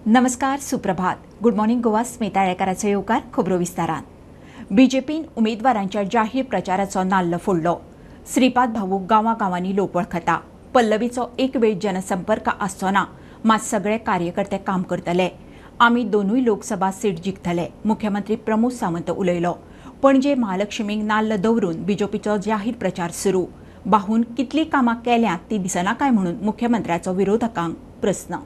नमस्कार, सुप्रभात। Good morning Goa, Smita येळकाराचो येवकार खबरो विस्तारान। बीजेपीन उमेदवारांच्या जाहीर प्रचाराचो नाल्ल फोडलो। श्रीपाद भाऊ गांवागांवांनी लोक वळखता। पल्लवीचो एक वेळ जनसंपर्क आसचो ना, मात सगळे कार्यकर्ते काम करतले। आमी दोनूय लोकसभा सीट जिखतले, मुख्यमंत्री प्रमोद सावंत उलयलो। पणजे महालक्ष्मीक नाल्ल दवरून बीजेपीचो जाहीर प्रचार सुरू। बाहून कितली कामां केल्यात ती दिसना काय म्हणून मुख्यमंत्र्याचो विरोधकांक प्रस्न।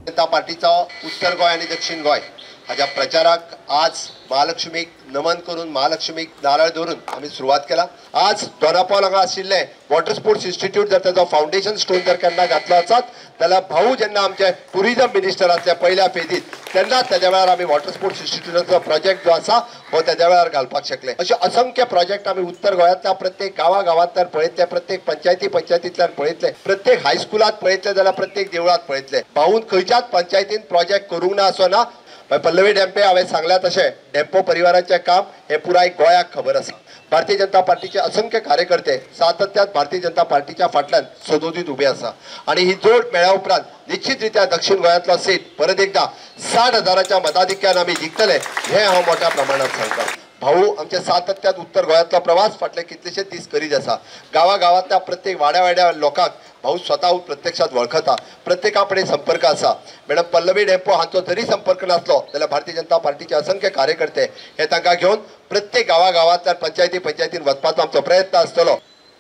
जनता पार्टीचो उत्तर गोंय आनी दक्षिण गोंय हाज्या प्रचाराक आज महालक्ष्मीक नमन करून महालक्ष्मीक नारळ दवरून आमी सुरवात केला। आज दोनापावल हांगा आशिल्लें वॉटर स्पोर्ट्स इन्स्टिट्यूट जर ताजो फावंडेशन स्टोन जर केन्ना घातलो आसत जाल्यार भाऊ जेन्ना आमचे टुरिजम मिनिस्टर आसले पयल्या फेजीत तेन्ना तेज्या वेळार आमी वॉटर स्पोर्ट्स इन्स्टिट्यूटाचो प्रोजेक्ट जो आसा हो तेज्या वेळार घालपाक शकले। अशे असंख्य प्रोजेक्ट आमी उत्तर गोंयांतल्या प्रत्येक गांवागांवांतल्यान पळयतले, प्रत्येक पंचायती पंचायतींतल्यान पळयतले, प्रत्येक हायस्कुलांत पळयतले जाल्यार प्रत्येक देवळांत पळयतले। भाऊन खंयच्याच पंचायतीन प्रोजेक्ट करूंक ना असो ना। पल्लवी डेम्पे हांवें सांगल्या तशें डेम्पो परिवाराचें काम हें पुराय गोंयाक खबर आसा। भारतीय जनता पार्टीचे असंख्य कार्यकर्ते सातत्यात भारतीय जनता पार्टीच्या फाटल्यान सदोदीत उबे आसा आनी ही जोड मेळ्या उपरांत निश्चित रित्या दक्षिण गोंयांतलो सीट परत एकदा 60,000च्या मताधिक्यान आमी जिखतले हें हांव मोठ्या प्रमाणात सांगता। भाऊ आमचे सातत्यात उत्तर गोंयांतलो प्रवास फाटले कितलेशे दीस करीत आसा। गांवागांवांतल्या प्रत्येक वाड्या वाड्या लोकांक भाऊ स्वता प्रत्यक्षात वळखता, प्रत्येका कडेन संपर्क आसा। मॅडम पल्लवी डेम्पो हांचो जरी संपर्क नासलो जाल्यार भारतीय जनता पार्टीचे असंख्य कार्यकर्ते हे तांकां घेवन प्रत्येक गांवागांवांतल्यान पंचायती पंचायतीन वचपाचो आमचो प्रयत्न आसतलो।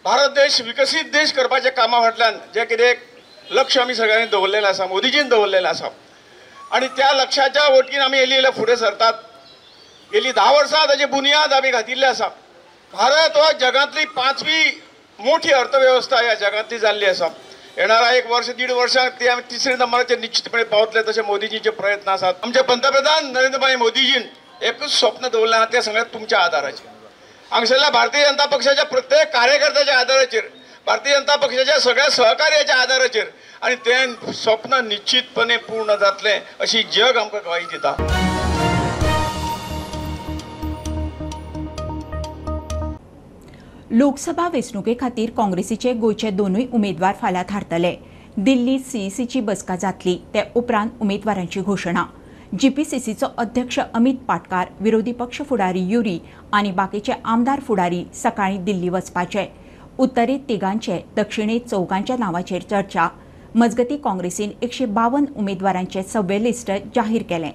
भारत देश विकसीत देश करपाच्या कामा फाटल्यान जें कितें लक्ष आमी सगळ्यांनी दवरलेलें आसा, मोदीजीन दवरलेलें आसा आनी त्या लक्षाच्या वटीन आमी येयली येयल्या फुडें सरतात। गेली 10 वर्सां ताची बुनियाद आमी घातिल्ली आसा। भारत हो जगांतली 5वी मोठी अर्थवेवस्था ह्या जगांतली जाल्ली आसा। येणारा 1 वर्ष 1.5 वर्षांत ती आमी 3रे नंबराचेर निश्चितपणे पावतले तशें मोदीजीचे प्रयत्न आसात। आमचे पंतप्रधान नरेंद्रभाई मोदीजीन एकूच स्वप्न दवरलें आहा तें सगळें तुमच्या आदाराचेर, हांगसरल्या भारतीय जनता पक्षाच्या प्रत्येक कार्यकर्त्याच्या आदाराचेर, भारतीय जनता पक्षाच्या सगळ्या सहकार्याच्या आदाराचेर आनी तें स्वप्न निश्चितपणे पूर्ण जातलें अशी जग आमकां ग्वाही दिता। लोकसभा वेंचणुके खातीर काँग्रेसीचे गोंयचे दोनूय उमेदवार फाल्यां थारतले। दिल्लीत सीईसीची बसका जातली, ते उपरांत उमेदवारांची घोशणा। जीपीसीसीचो अध्यक्ष अमित पाटकार, विरोधी पक्ष फुडारी युरी आनी बाकीचे आमदार फुडारी सकाळी दिल्ली वचपाचे। उत्तरेत तिगांचे, दक्षिणेत चौगांच्या नांवाचेर चर्चा। मजगती काँग्रेसीन 152 उमेदवारांचे सव्वे लिस्ट जाहीर केलें।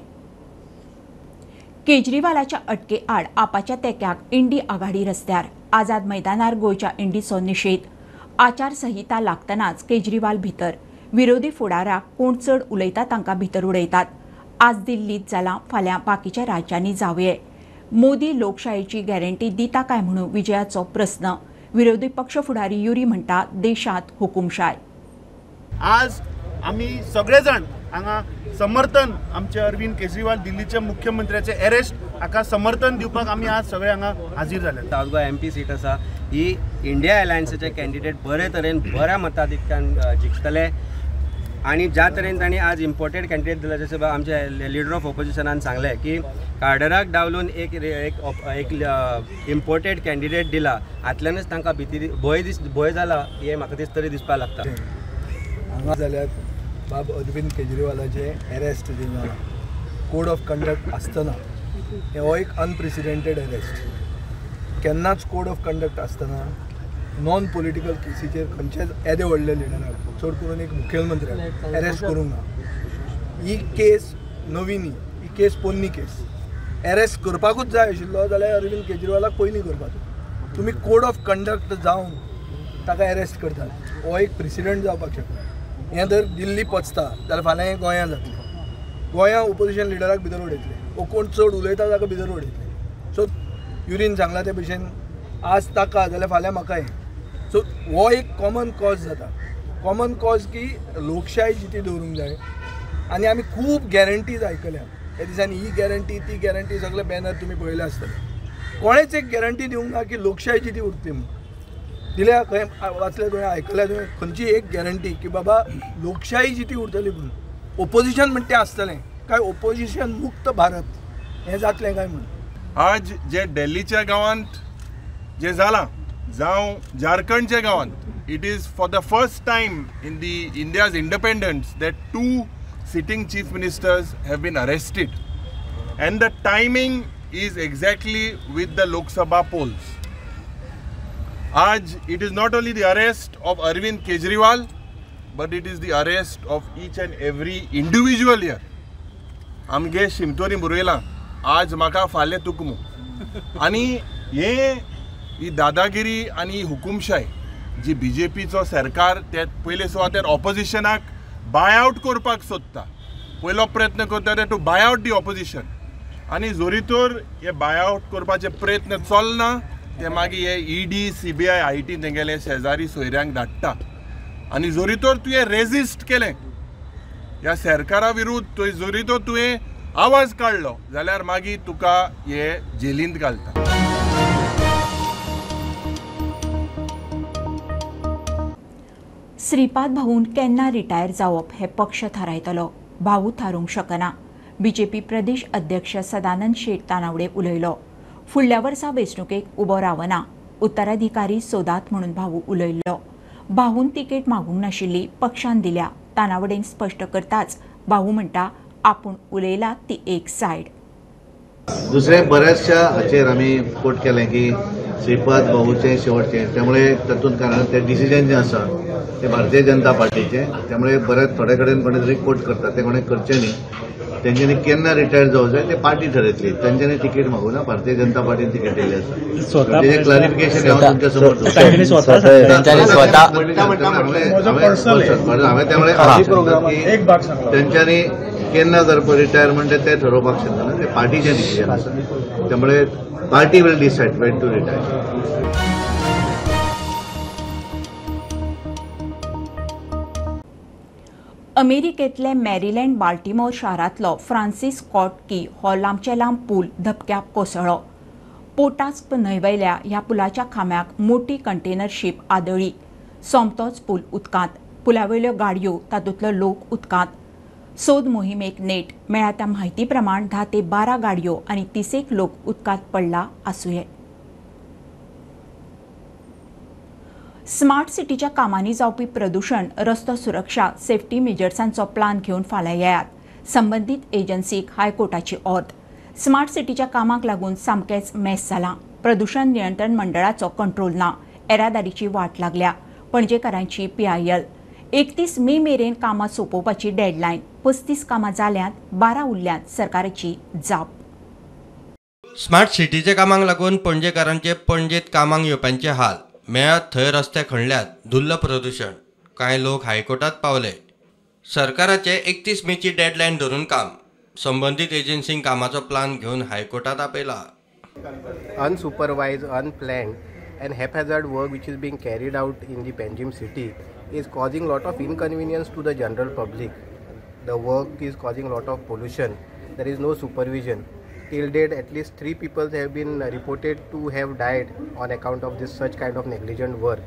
केजरीवालाच्या अटके आड आपाच्या तेक्याक इंडी आघाडी रस्त्यार। आझाद मैदानार गोंयच्या इंडीचो निशेध। आचारसंहिता लागतनाच केजरीवाल भितर। विरोधी फुडाराक कोण चड उलयता तांकां भितर उडयतात। आज दिल्लीत जालां, फाल्यां बाकीच्या राज्यांनी जावये। मोदी लोकशायेची गॅरंटी दिता काय म्हणून विजयाचो प्रस्न। विरोधी पक्ष फुडारी युरी म्हणटा देशांत हुकुमशाय। आज आमी सगळे जाण हांगा समर्थन आमचे अरविंद केजरीवाल दिल्लीच्या मुख्यमंत्र्याचे अरेस्ट हाका समर्थन दिवपाक आमी आज सगळे हांगा हाजीर जाले। सावथ गोवा एमपी सीट आसा ही इंडिया अलायन्साचे कॅन्डिडेट बरे तरेन बऱ्या मताधिक्यान जिखतले आनी ज्या तरेन तांणी आज इम्पोर्टेड कॅन्डिडेट दिला, जशें आमचे लिडर ऑफ ऑपोजिशनान सांगलें की कार्डराक डावलून एक एक इम्पोर्टेड कॅन्डिडेट दिला, हातल्यानच तांकां भिती भंय जाला हें म्हाका दिस तरी दिसपाक लागता। हांगा जाल्यार बाब अरविंद केजरीवालाचे अरेस्ट जे जाला, कोड ऑफ कंडक्ट आसतना, हो एक अनप्रेसिडेंटेड अरेस्ट। केन्नाच कोड ऑफ कंडक्ट आसतना नॉन पॉलिटिकल केसीचेर खंयचेच येदे व्हडले लिडराक, चड करून एक मुखेलमंत्र्याक अरेस्ट करूंक ना। ही केस नवी न्ही, ही केस पोन्नी केस। अरेस्ट करपाकूच जाय आशिल्लो जाल्यार अरविंद केजरीवालाक पयलीं करपाचो। तुमी कोड ऑफ कंडक्ट जावन ताका अरेस्ट करतात, हो एक प्रेसिडेंट जावपाक शकता। हें जर दिल्ली पचता जाल्यार फाल्यां हें गोंयां जातलें। गोंयां ओपोजिशन लिडराक भितर उडयतले, वो कोण चड उलयता ताका भितर उडयतले। सो युरीन सांगला ते भशेन आज ताका जाल्यार फाल्यां म्हाका हें। सो हो एक कॉमन कॉज जाता। कॉमन कॉज की लोकशाय जिती दवरूंक जाय आनी आमी खूब गॅरंटीज आयकल्या ह्या दिसांनी, ही गॅरंटी ती गॅरंटी सगळे बॅनर तुमी पळयले आसतले। कोणेच एक गॅरंटी दिवंक ना की लोकशाय जिती उरतली म्हणून। दिल्या खंय वाचले तुवें, आयकल्या तुवें खंयची एक गॅरंटी की बाबा लोकशाही जिती उरतली म्हणून? ओपोजिशन म्हणटा तें आसतलें काय ओपोजिशन मुक्त भारत हें जातलें काय म्हणून? आज जे दिल्लीच्या गांवांत जें जालां जावं झारखंडच्या गांवांत, it is for the first time in the India's independence that 2 sitting chief ministers have been arrested and the timing is exactly with the Lok Sabha polls. आज it is not only the arrest of Arvind Kejriwal but it is the arrest of each and every individual here. आमगे शिमतोरी मुरयलां आज म्हाका फाल्यां तुका आनी हे ही दादागिरी आनी हुकुमशाय जी बीजेपीचो सरकार ते पयले सुवातेर ऑपोजिशनाक बाय आवट करपाक सोदता, पयलो प्रयत्न करता ते to buy out the opposition आनी जोरी तर हे बाय आवट करपाचे प्रयत्न चलना ते मागीर हे ईडी सीबीआय IT तेंगेले शेजारी सोयऱ्यांक धाडटा आनी जोरी तर तुवें रेजिस्ट केलें ह्या सरकारा विरुद्ध जोरी तर तुवें आवाज काडलो जाल्यार मागीर तुका हे जेलींत घालता. श्रीपाद भाऊन केन्ना रिटायर जावप हे पक्ष थारायतलो, भाऊ थारूंक शकना. बीजेपी प्रदेश अध्यक्ष सदानंद शेट तानावडे उलयलो. फुडल्या वर्सा वेंचणुकेक उबो रावना, उत्तराधिकारी सोदात म्हणून भाऊ उलयल्लो. भाऊन तिकेट मागूंक नाशिल्ली, पक्षान दिल्या. तानावडेन स्पश्ट करताच भाऊ म्हणटा आपूण उलयला ती एक सायड. दुसरें बऱ्याचशा हाचेर आमी कोट केलें की श्रीपाद भाऊचें शेवटचें, त्यामुळे तातूंत कारण तें डिसिजन जें आसा तें भारतीय जनता पार्टीचें, त्यामुळे बऱ्याच थोडे कडेन कोणे तरी कोट करता, तें कोणें करचें न्ही. तेंच्यांनी केन्ना रिटायर जावं जाय तें पार्टी ठरयतली, तेंच्यांनी तिकेट मागूं ना, भारतीय जनता पार्टीन तिकेट दिल्ली आसा. तेजें क्लॅरिफिकेशन हांव तुमच्या समोर हांवें त्यामुळे तेंच्यांनी केन्ना जर रिटायरमेंट तें ठरोवपाक शकना, तें पार्टीचें डिसिजन आसा, त्यामुळे party will decide when to retire. अमेरिकेतले मॅरीलँड बाल्टिमोर शारांतलो फ्रांसिस स्कॉट की हो लांबचे लांब पूल धपक्याक कोसळ्ळो. पोटास्क न्हंयवयल्या ह्या पुलाच्या खांब्याक मोटी कंटेनर शीप आदळ्ळी. सोमतोच पूल उदकांत, पुलावयल्यो गाडयो तातूंतलो लोक उदकांत. सोद मोहिमेक नेट. मेळ्ळ्या त्या म्हायती प्रमाण 10 ते 12 गाडयो आनी 30 लोक उदकांत पडला आसुये. स्मार्ट सिटीच्या कामांनी जावपी प्रदूषण, रस्तो सुरक्षा, सेफ्टी मेजर्सांचो प्लान घेवन फाल्यां येयात. संबंदीत एजन्सीक हायकोर्टाची ऑर्द. स्मार्ट सिटीच्या कामाक लागून सामकेंच मेस जालां. प्रदूषण नियंत्रण मंडळाचो कंट्रोल ना, येरादारीची वाट लागल्या. पणजेकारांची PIL. 31 मे मेरेन कामां सोंपोवपाची डेडलायन. 35 कामां जाल्यांत, 12 उरल्यांत. सरकाराची जाप. स्मार्ट सिटीच्या कामांक लागून पणजेकारांचे पणजेत कामांक येवपांचे हाल. मेळत थंय रस्ते खणल्यात, धुल्ल प्रदूषण. कांय लोक हायकोर्टात पावले. सरकाराचे 31 मेची डेडलायन धरून काम. संबंदीत एजन्सींक कामाचो प्लान घेवन हायकोर्टात आपयला. Unsupervised, unplanned and haphazard work which is being carried out in the Panjim city is causing lot of inconvenience to the general public. The work is causing lot of pollution. There is no supervision. Till date, at least 3 people have been reported to have died on account of this such kind of negligent work.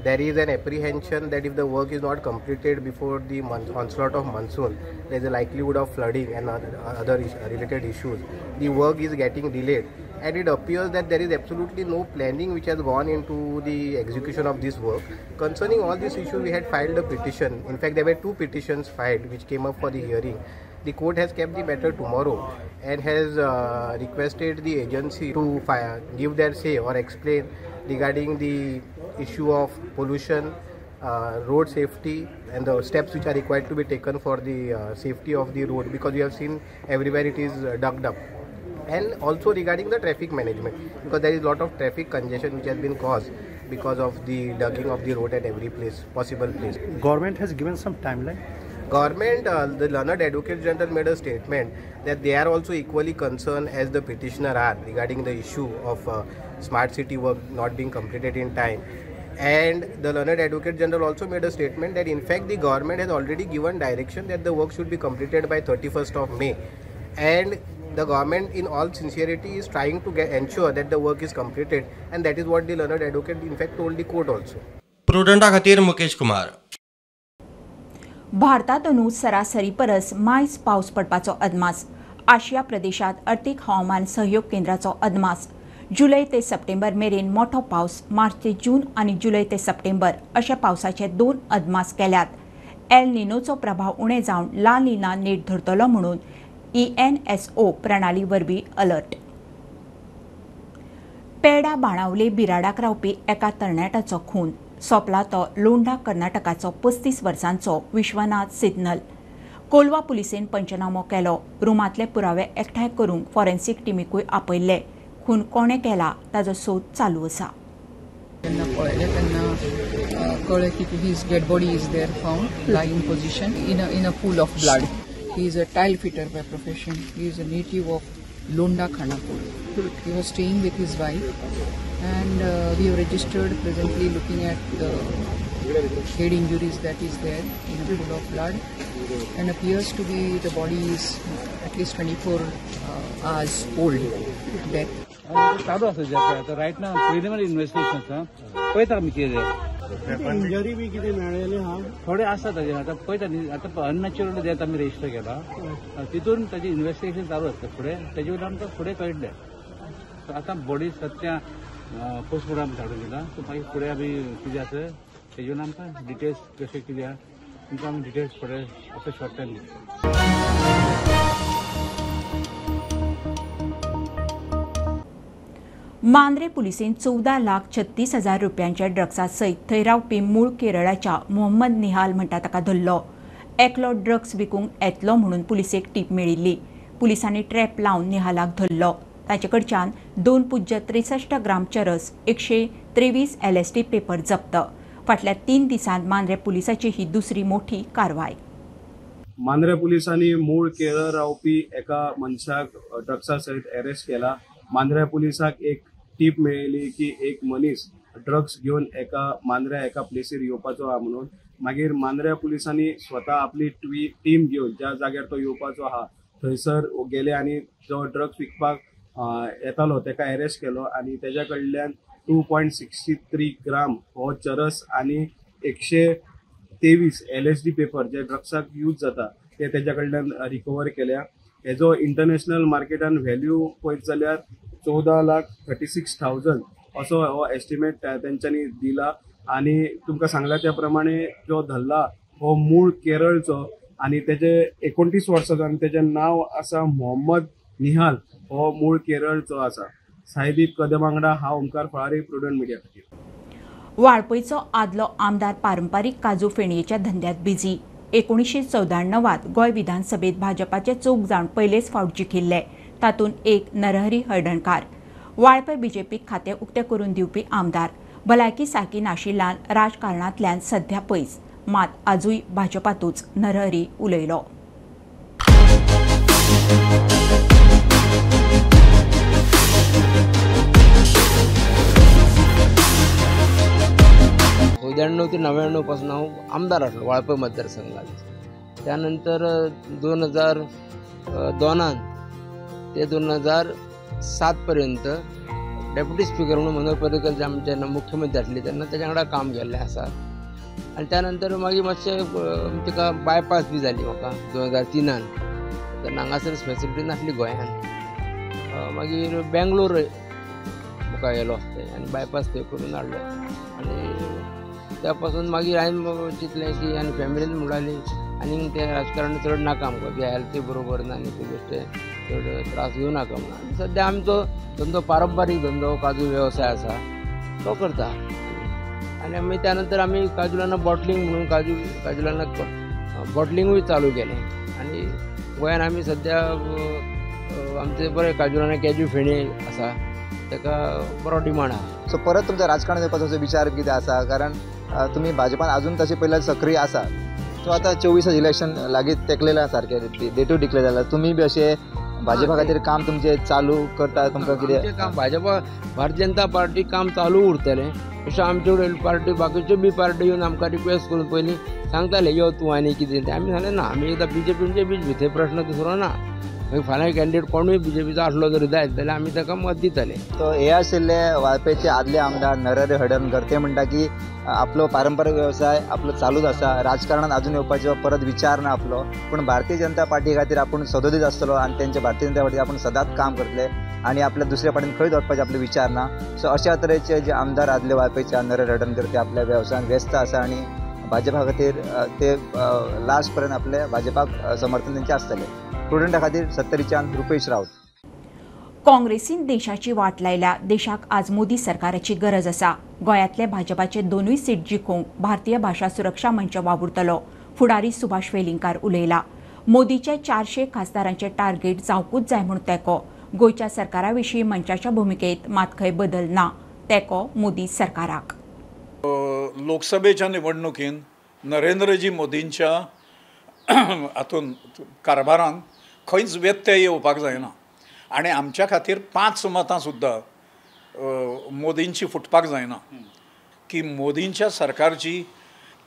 There is an apprehension that if the work is not completed before the onslaught of monsoon, there is a likelihood of flooding and other related issues. The work is getting delayed, and it appears that there is absolutely no planning which has gone into the execution of this work. Concerning all these issues, we had filed a petition. In fact, there were 2 petitions filed which came up for the hearing. The court has kept the matter tomorrow and has requested the agency to give their say or explain regarding the issue of pollution, road safety and the steps which are required to be taken for the safety of the road, because we have seen everywhere it is dug up. And also regarding the traffic management, because there is a lot of traffic congestion which has been caused because of the dugging of the road at every place, possible place. Government has given some timeline? Government, the learned Advocate General made a statement that they are also equally concerned as the petitioner are regarding the issue of smart city work not being completed in time. And the learned Advocate General also made a statement that in fact the government has already given direction that the work should be completed by 31st of May. And the government in all sincerity is trying to ensure that the work is completed, and that is what the learned advocate in fact told the court also. प्रुडंटा खातीर मुकेश कुमार. भारतात अंदू सरासरी परस मायज पावस पडपाचो अदमास. आशिया प्रदेशात अर्थीक हवामान सहयोग केंद्राचो अदमास. जुलय ते सप्टेंबर मेरेन मोठो पावस, मार्च ते जून आनी जुलय ते सप्टेंबर अशा पावसाचे 2 अदमास केल्यात. एल निनोचो प्रभाव उणे जावन ला निना नेट धरतलो म्हणून ENSO प्रणाली वरवीं अलर्ट. पेडा बाणावले बिराडाक रावपी एका तरणाट्याचो खून. सोंपला तो लोंढा कर्नाटकाचो 35 वर्सांचो विश्वनाथ सिग्नल. कोलवा पुलिसेन पंचनामो केलो. रुमांतले पुरावे एकठांय करूंक फॉरेन्सिक टिमीकूय आपयल्ले. खून कोणें केला ताजो सोद चालू आसा. जेन्ना पळयलें तेन्ना कळ्ळें की his dead body is there found lying position in a pool of blood. He is a tile fitter by profession. He is a native of Londa Khanapur. He was staying with his wife and we have registered presently looking at the head injuries that is there in a pool of blood and appears to be the body is at least 24 hours old death. चालू आसा आतां right now preliminary investigation आसा, पळयता आमी कितें injury बी कितें मेळ्ळेलें आहा थोडे आसा ताजेर. आतां पळयता न्ही, आतां अननॅचरल डेथ आमी रजिस्टर केला, तितून ताजें इन्वेस्टिगेशन चालू आसता फुडें, तेजे वयल्यान आमकां फुडें कळटलें. आतां बॉडी सद्या पोस्टमॉर्टम धाडून दिला, सो मागीर फुडें आमी कितें आसा तेजे वयल्यान आमकां डिटेल्स कशें कितें आहा तुमकां आमी डिटेल्स फुडें after short time दितले. मांद्रे पुलिसेन 14,36,000 रुपयांच्या ड्रग्सा सयत थंय रावपी मूळ केरळाच्या मोहम्मद निहाल म्हणटा ताका धरलो. एकलो ड्रग्स विकूंक येतलो म्हणून पुलिसेक टीप मेळिल्ली. पुलिसांनी ट्रॅप लावन निहालाक धरलो. ताचे कडच्यान 2.63 ग्राम चरस, 123 LSD paper जप्त. फाटल्या 3 दिसांत मांद्रे पुलिसाची ही दुसरी मोठी कारवाय. मांद्रे पुलिसांनी मूळ केरळ रावपी एका मनशाक ड्रग्सा सयत अरेस्ट केला. मांद्रे पुलिसाक एक टीप मेळ्ळी की एक मनीस ड्रग्स घेवन एका मांद्र्या एका प्लेसीर येवपाचो आहा म्हणून. मागीर मांद्र्या पुलिसांनी स्वता आपली टीम घेवन ज्या जाग्यार तो येवपाचो आहा थंयसर गेले आनी जो ड्रग्स विकपाक येतालो तेका अरेस्ट केलो आनी तेज्या कडल्यान 2.63 ग्राम हो चरस आनी 123 LSD paper जे ड्रग्साक यूज जाता ते तेज्या कडल्यान रिकवर केल्या. हेजो इंटरनॅशनल मार्केटान व्हॅल्यू पळयत जाल्यार 14,36,000 असो हो एस्टिमेट तेंच्यांनी दिला. आनी तुमकां सांगला त्या प्रमाणे जो धरला हो मूळ केरळचो आनी तेजे 29 वर्सांचो आनी तेजें नांव आसा मोहम्मद निहाल, हो मूळ केरळचो आसा. साईदीप कदम वांगडा हांव ओमकार फळारी, प्रुडंट मिडिया खातीर. वाळपयचो आदलो आमदार पारंपारीक काजू फेणयेच्या धंद्यात बिजी. 1994 गोंय विधानसभेत भाजपाचे चौग जाण पयलेच फावट जिखिल्ले, तातूंत एक नरहरी हळदणकार. वाळपय बीजेपीक खातें उक्तें करून दिवपी आमदार. भलायकी सारकी नाशिल्ल्यान राजकारणांतल्यान सध्या पयस, मात आजूय भाजपातूच नरहरी उलयलो. 94 ते 99 पासून हांव आमदार आसलो वाळपय मतदारसंघात. त्यानंतर 2002 ते 2007 पर्यंत डेप्युटी स्पीकर म्हणून मनोहर पर्रीकर जे आमचे मुख्यमंत्री आसले तेन्ना तेच्या वांगडा काम केल्लें आसा. आनी त्यानंतर मागीर मातशें तिका बायपास बी जाली म्हाका 2003 तेन्ना हांगासर फॅसिलिटी नासली गोंयान. मागीर बेंगलोर म्हाका गेलो आनी बायपास थंय करून हाडलो. आनी त्या पासून मागीर हांवें चिंतलें की आनी फॅमिलीन म्हणटाली आनी तें राजकारण चड नाका आमकां, की हेल्थूय बरोबर ना आनी बेश्टे चड त्रास घेवं नाका म्हणून. आनी सद्या आमचो धंदो पारंपारीक धंदो काजू वेवसाय आसा तो करता. आनी आमी त्यानंतर आमी काजुलाना बॉटलिंग म्हणून काजुलाना बॉटलिंगूय चालू केलें. आनी गोंयान आमी सद्या आमचे बरें काजुलाना कॅजू फेणी आसा ताका बरो डिमांड आसा. सो परत तुमच्या राजकारणात येवपाचो विचार कितें आसा, कारण तुमी भाजपान अजून तशें पयल्यार सक्रीय आसा. सो आतां 24 इलेक्शन लागींच तेंकलेलें आसा, सारकें डेटूय डिक्लेर जाला, तुमी बी अशें भाजपा खातीर काम तुमचें चालू करता, तुमकां कितें भाजपा भारतीय जनता पार्टी काम चालू उरतलें अशें आमचे कडेन पार्टी बाकीच्यो बी पार्टी येवन आमकां रिक्वेस्ट करून पयलीं सांगताले यो तूं आनी कितें तें. आमी सांगलें ना, आमी एकदां बीजेपीचे बीज थंय प्रश्न दुसरो ना, मागीर फाल्यां कॅन्डिडेट कोणूय बीजेपीचो आसलो जरी जायत जाल्यार आमी ताका मत दितले. तो हे आशिल्ले वाळपयचे आदले आमदार नरहरी हळदणकर, ते म्हणटा की आपलो पारंपारीक वेवसाय आपलो चालूच आसा, राजकारणात अजून येवपाचो परत विचार ना आपलो, पूण भारतीय जनता पार्टी खातीर आपूण सदोदीत आसतलो आनी तेंचे भारतीय जनता पार्टी आपूण सदांच काम करतले आनी आपल्या दुसऱ्या पार्टीन खंयच वचपाचे आपले विचार ना. सो अशा तरेचे जे आमदार आदले वाळपयचे नरहरी हळदणकर ते आपल्या वेवसायान व्यस्त आसा आनी भाजपा खातीर ते लास्ट पर्यंत आपले भाजपाक समर्थन तेंचें आसतलें. प्रुडंटा खातीर सत्तरीच्यान रुपेश राऊत. काँग्रेसीन देशाची वाट लायल्या. देशाक आज मोदी सरकाराची गरज आसा. गोंयांतले भाजपाचे दोनूय सीट जिखोवंक भारतीय भाशा सुरक्षा मंच वावुरतलो, फुडारी सुभाष वेलिंगकार उलयला. मोदीचे 400 खासदारांचे टार्गेट जावंकूच जाय म्हूण तेंको. गोंयच्या सरकारा विशीं मंचाच्या भुमिकेंत मात खंय बदल ना, तेंको मोदी सरकाराक. लोकसभेच्या निवडणुकीन नरेंद्रजी मोदींच्या हातून कारभारान खंयच व्यत्यय येवपाक जायना आनी आमच्या खातीर 5 मतां सुद्दां मोदींची फुटपाक जायना की मोदींच्या सरकारची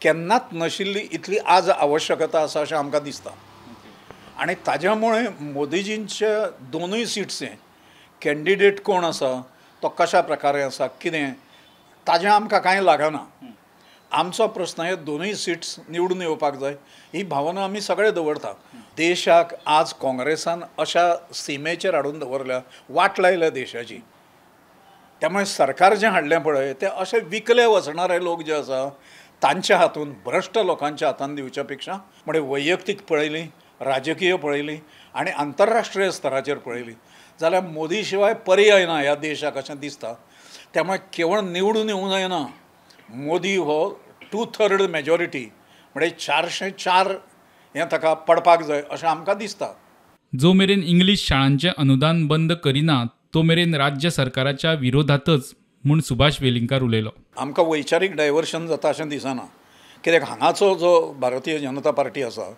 केन्नाच नाशिल्ली इतली आज आवश्यकता आसा अशें आमकां दिसता. आनी ताज्या मुळे मोदीजींच्या दोनूय सिट्से कॅन्डिडेट कोण आसा, तो कशा प्रकारे आसा, कितें ताजें आमकां कांय लागना. आमचो प्रस्न हे दोनूय सिट्स निवडून येवपाक जाय ही भावना आमी सगळे दवरता. देशाक आज काँग्रेसान अशा सिमेचेर हाडून दवरल्या, वाट लायल्या देशाची. त्यामुळे सरकार जें हाडलें पळय तें अशें विकले वचणारे लोक जे आसा तांच्या हातून, भ्रश्ट लोकांच्या हातान दिवच्या पेक्षा म्हणजे वैयक्तीक पळयली, राजकीय पळयली आनी आंतरराष्ट्रीय स्तराचेर पळयली जाल्यार मोदी शिवाय पर्याय ना ह्या देशाक अशें दिसता. त्यामुळे केवळ निवडून येवंक जायना, मोदी हो 2/3 मेजॉरिटी म्हणजे 404 हें ताका पडपाक जाय अशें आमकां दिसता. जो मेरेन इंग्लीश शाळांचें अनुदान बंद करिना तो मेरेन राज्य सरकाराच्या विरोधातच म्हूण सुभाष वेलिंगकार उलयलो. आमकां वैचारीक डायवर्शन जाता अशें दिसना, कित्याक हांगाचो जो भारतीय जनता पार्टी आसा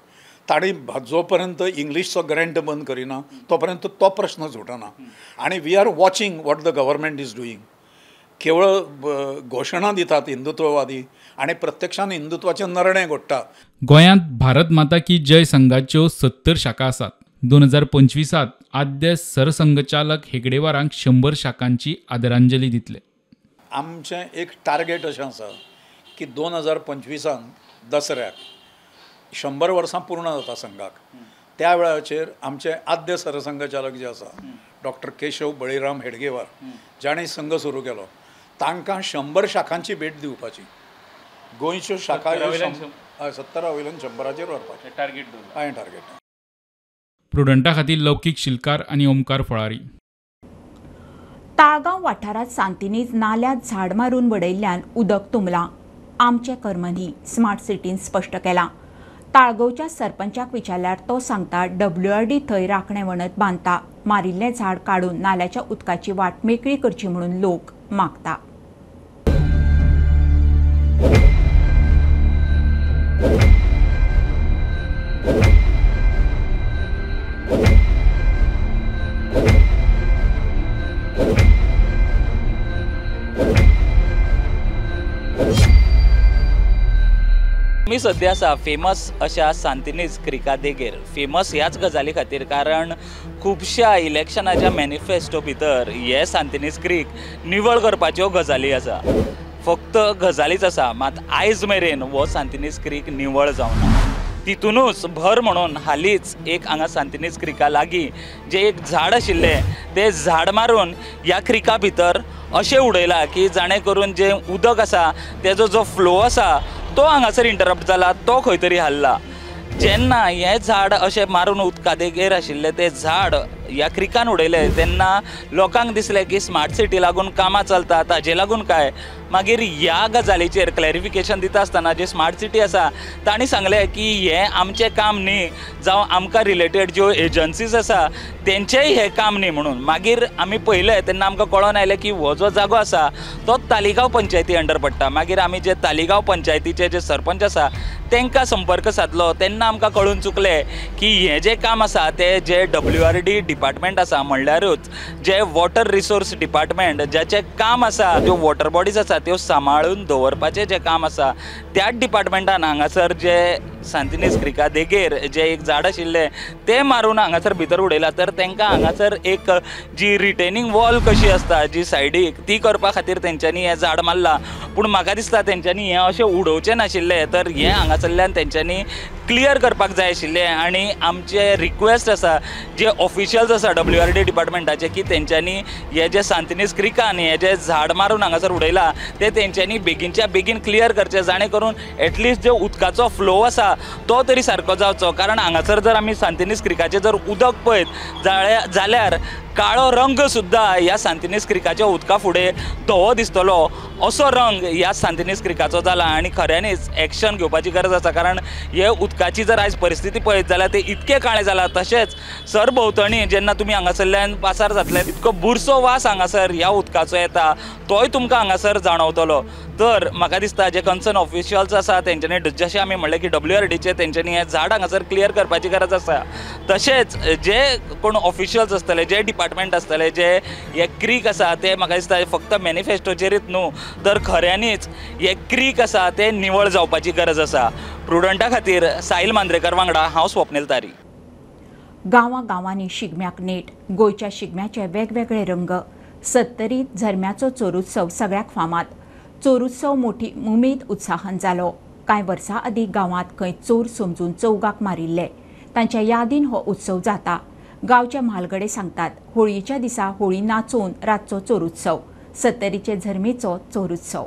ताणी जो पर्यंत इंग्लीशचो ग्रँट बंद करिना तो पर्यंत तो प्रश्न सुटना. आनी we are watching what the government is doing. केवळ घोशणा दितात हिंदुत्ववादी आनी प्रत्यक्षान हिंदुत्वाचे नरणे घडटा. गोंयांत भारत माता की जय संघाच्यो 70 शाखा आसात. 2025 आद्य सरसंघचालक हेगडेवारांक 100 शाखांची आदरांजली दितले. आमचें एक टार्गेट अशें आसा की 2025 दसऱ्याक 100 वर्सां पूर्ण जाता संघाक, त्या वेळाचेर आमचे आद्य सरसंघचालक जे आसा डॉक्टर केशव बळीराम हेडगेवार जांणी संघ सुरू केलो तांकां 100 शाखांची भेट दिवपाची. गोंयच्यो शाखा 70 वयल्यान 100 व्हरपाचें टार्गेट हांवें टार्गेट. प्रुडंटा खातीर लौकीक शिलकार आनी ओमकार फळारी. ताळगांव वाठारांत सांतिनेज नाल्यात झाड मारून वडयल्ल्यान उदक तुंबलां. आमचें कर्म न्ही, स्मार्ट सिटीन स्पश्ट केलां. ताळगांवच्या सरपंचाक विचारल्यार तो सांगता WRD थंय राखणे वणत बांदता, मारिल्लें झाड काडून नाल्याच्या उदकाची वाट मेकळी करची म्हणून लोक मागता. आमी सद्या आसा फेमस अशा सांतिनेज क्रिका देगेर. फेमस ह्याच गजाली खातीर कारण खुबश्या इलेक्शनाच्या मॅनिफेस्टो भितर हे सांतिनेज क्रीक निवळ करपाच्यो गजाली आसा. फक्त गजालीच आसा, मात आयज मेरेन हो सांतिनेज क्रीक निवळ जावना. तितूनच भर म्हणून हालींच एक हांगा सांतिनेज क्रिका लागीं जें एक झाड आशिल्लें तें झाड मारून ह्या क्रिका भितर अशें उडयलां की जाणें करून जें उदक आसा तेजो जो फ्लो आसा तो हांगासर इंटरप्ट जाला, तो खंय तरी हाल्ला. जेन्ना हें झाड अशें मारून उदका देगेर आशिल्लें तें झाड ह्या क्रिकान उडयलें तेन्ना लोकांक दिसलें की स्मार्ट सिटी लागून कामां चलता ताजे लागून काय. मागीर ह्या गजालीचेर क्लॅरिफिकेशन दिता आसतना जे स्मार्ट सिटी आसा तांणी सांगलें की हें आमचें काम न्ही, जावं आमकां रिलेटेड ज्यो एजन्सीज आसा तेंचेंय हें काम न्ही म्हणून. मागीर आमी पळयलें तेन्ना आमकां कळोन आयलें की हो जो जागो आसा तो तालिगांव पंचायती अंडर पडटा. मागीर आमी जे तालिगांव पंचायतीचे जे सरपंच आसा तांकां संपर्क सादलो तेन्ना आमकां कळून चुकलें की हें जें काम आसा तें जे WRD department आसा म्हणल्यारूच जे वॉटर रिसोर्स डिपार्टमेंट ज्याचें काम आसा ज्यो वॉटर बॉडीज आसा त्यो सांबाळून दवरपाचें जें काम आसा त्याच डिपार्टमेंटान हांगासर जे सांतिनेज क्रिका देगेर जें एक झाड आशिल्लें तें मारून हांगासर भितर उडयलां. तर तांकां हांगासर एक जी रिटेनिंग वॉल कशी आसता जी सायडीक ती करपा खातीर तेंच्यांनी हें झाड मारलां. पूण म्हाका दिसता तेंच्यांनी हें अशें उडोवचें नाशिल्लें, तर हें हांगासरल्यान तेंच्यांनी क्लियर करपाक जाय आशिल्लें. आनी आमचे रिक्वेस्ट आसा जे ऑफिशियल्स आसा WRD डिपार्टमेंटाचे की तेंच्यांनी हे जे सांतिनेज क्रिकान हे जे झाड मारून हांगासर उडयला ते तेंच्यांनी बेगीनच्या बेगीन क्लियर करचे, जाणे करून एटलिस्ट जे उदकाचो फ्लो आसा तो तरी सारको जावचो. कारण हांगासर जर आमी सांतिनेज क्रिकाचें जर उदक पळयत जाल्यार काळो रंग सुद्दां ह्या सांतिनेज क्रिकाच्या उदका फुडें धवो दिसतलो असो रंग ह्या सांतिनेज क्रिकाचो जाला. आनी खऱ्यांनीच एक्शन घेवपाची गरज आसा, कारण हे उदकाची जर आयज परिस्थिती पळयत जाल्यार ते इतकें काळें जालां. तशेंच सरभोंवतणी जेन्ना तुमी हांगासरल्यान पासार जातले इतको बुरसो वास हांगासर ह्या उदकाचो येता तोय तुमकां हांगासर जाणवतलो. तर म्हाका दिसता जे कन्सर्न ऑफिशियल्स आसा तेंच्यांनी जशें आमी म्हणलें की WRDचे तेंच्यांनी हें झाड हांगासर क्लियर करपाची गरज आसा. तशेंच जे कोण ऑफिशियल्स आसतले, जे डिपार्टमेंट आसतले, जे हे क्रीक आसा ते म्हाका दिसता फक्त मॅनिफेस्टोचेरूच न्हू तर खऱ्यांनीच हे क्रीक आसा ते निवळ जावपाची गरज आसा. प्रुडंटा खातीर साहिल मांद्रेकर वांगडा हांव स्वप्नील तारी. गांवां गांवांनी शिगम्याक नेट. गोंयच्या शिगम्याचे वेगवेगळे रंग. सत्तरीत झरम्याचो चोरुत्सव सगळ्याक फामाद. चोरुत्सव मोठी उमेद उत्साहान जालो. कांय वर्सां आदीं गांवांत खंय चोर समजून चौगाक मारिल्ले तांच्या यादीन हो उत्सव जाता. गांवचे म्हालगडे सांगतात होळयेच्या दिसा होळी नाचोवन रातचो चोरुत्सव. सत्तरीचे झरमेचो चोरुत्सव.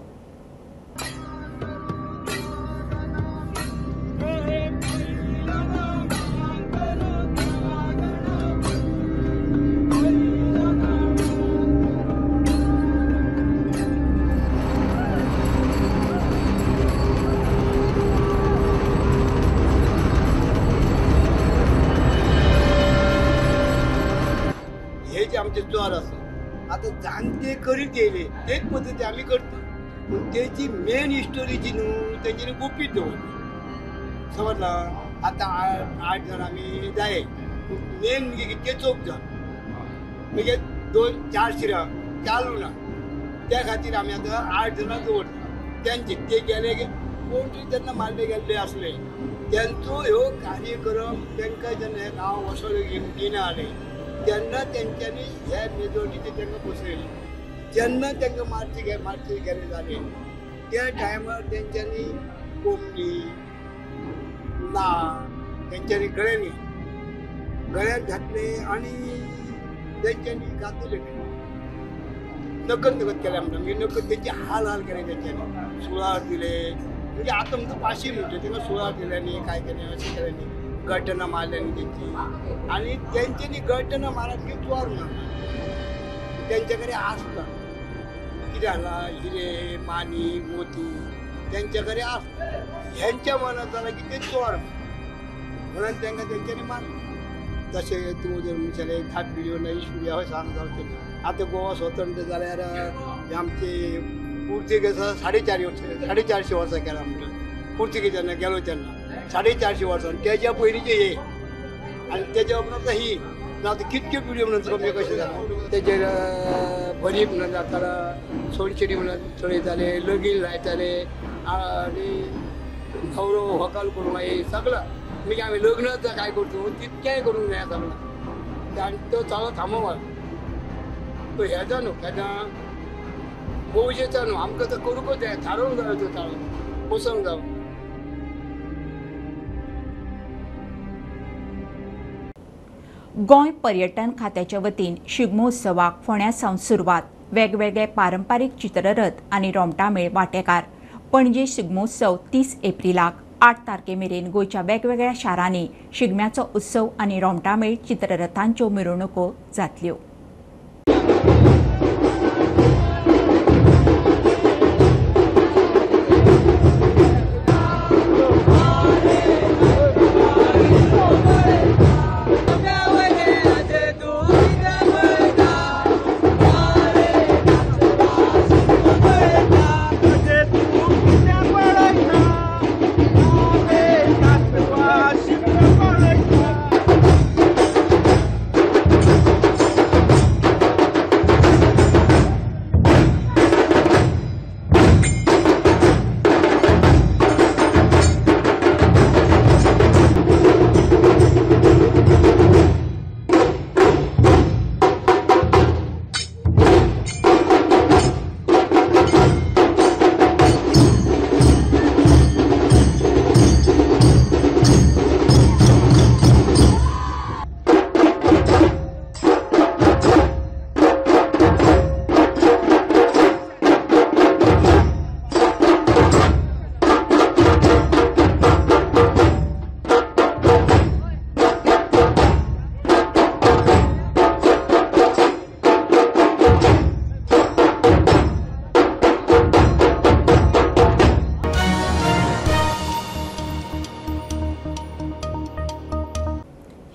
चोर आसा आतां जाणटे करीत येयले तेच पद्दती आमी करता, पूण तेजी मेन स्टोरी जी न्हू तेंच्यांनी गुपीत दवरली समजला. आतां 8 जाण आमी जाय, पूण मेन म्हणजे कितके 4 जाण म्हणजे 2 4 शिरां 4 लुना, त्या खातीर आमी आतां 8 जाणां दवरता. तेंचे ते गेले कोण तरी तेन्ना मारले गेल्ले आसले तेंचो ह्यो कार्यक्रम तेंकां जेन्ना हें गांव वसो दिना आले तेन्ना तेंच्यांनी हे मेजोरिटीचे तांकां बसयले. जेन्ना तांकां मारचे गेले जाले त्या टायमार तेंच्यांनी कोंबडी ना तेंच्यांनी गळ्यांनी गळ्यात घातले आनी तेंच्यांनी घातले नकद नकद केले म्हणटा म्हणजे नकद तेंचे हाल हाल केले तेंच्यांनी सुळार दिले म्हणजे आतां म्हणटा पाशी म्हणटा तांकां सुळार दिल्यांनी काय केलें अशें केल्यांनी गळटना मारल्यांनी तेंची आनी तेंच्यांनी गळटना मारप की चोर म्हणून तेंचे कडेन आसता कितें जाला हिरे मानी मोती तेंचे कडेन आसता. हेंच्या मनात जाला की ते चोर म्हणून तांकां तेंच्यांनी मारलें. तशें तूं जर म्हणशाले 10 पिढयो ना 20 पिढयो हय सांग जावचें ना. आतां गोवा स्वतंत्र जाल्यार आमचे पुर्तुगेज 450 वर्सां केला म्हणटा पुर्तुगेजांना गेलो तेन्ना 450 वर्सां तेज्या पयलींचे हे आनी तेज्या उपरांत ही ना आतां कितक्यो पिढयो म्हणून तुका कशें जालां तेजेर भरीप म्हणून जातालो, सोनशिरी म्हणून चडयताले, लगीन लायताले आनी न्हवरो व्हंकल करूंक मागीर सगळो मागीर आमी लग्न काय करता तितकेंय करूंक जाय सगळें. आनी तो चालो थांबोवप तो हेजो न्हू केन्ना मौजेचो न्हू आमकां तो करूंकच जाय थारोवंक जायो तो चालो बसोंक जावो. गोंय पर्यटन खात्याच्या वतीन शिगमोत्सवाक फोंड्या सावन सुरवात. वेगवेगळे पारंपारीक चित्ररथ आनी रोमटामेळ वांटेकार. पणजे शिगमोत्सव 30 एप्रिलाक 8 तारखे मेरेन गोंयच्या वेगवेगळ्या शारांनी शिगम्याचो उत्सव आनी रोमटामेळ चित्ररथांच्यो मिरवणुको जातल्यो.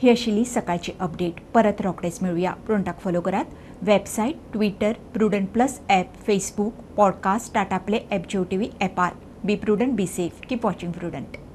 ही आशिल्ली सकाळची अपडेट. परत रोखडेच मेळुया. प्रुडंटाक फॉलो करात. Website, Twitter, Prudent plus app, Facebook, podcast, Tata Play app, Jio TV ॲपार. Be prudent, be safe, keep watching Prudent.